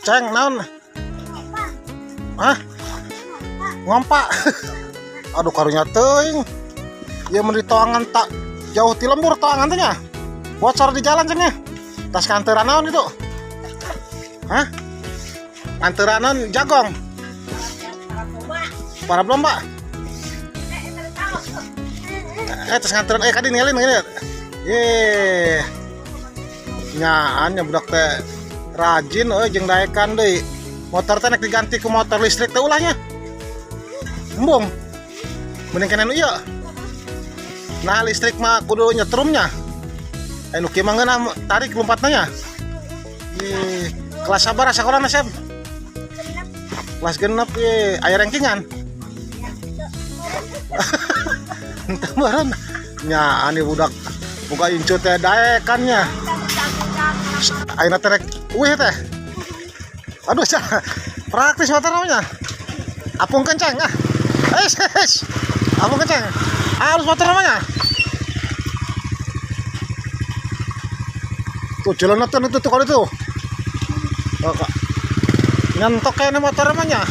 Ceng naon? Hah? Ngompa. Aduh karunya teuing. Ieu mun ditoangan tak jauh ti lembur toangan teh nya. Bocor di jalan ceng nya. Tas nganteran naon itu? Hah? Nganteranan jagong. Para belum, Pak? Terus nganteran kadi ngelin ngene. Ye. Nyaan nya budak teh rajin euy jeung daekan deui. Motor teh nek diganti ku motor listrik teh ulahnya. Embung. Mending kena nu ieu. Nah, listrik mah kudu nyetrumnya. Eh, nu kieu mah ngeunah tarik lompatna nya. Ye, kelas sabaraha sakolana, Sep? Kelas 6 ye, aya rankingan. Entah meureun. Nya ani budak buka incu teh daekan nya. Ayeuna teh rek uih teh. Aduh, cah. Praktis motor namanya. Apung kenceng ah. Es, es. Apung kenceng. Halus motor namanya. Tuh jalan tuh itu tuh kalau itu. Oh, Kak. Nyentok kayaknya motor namanya.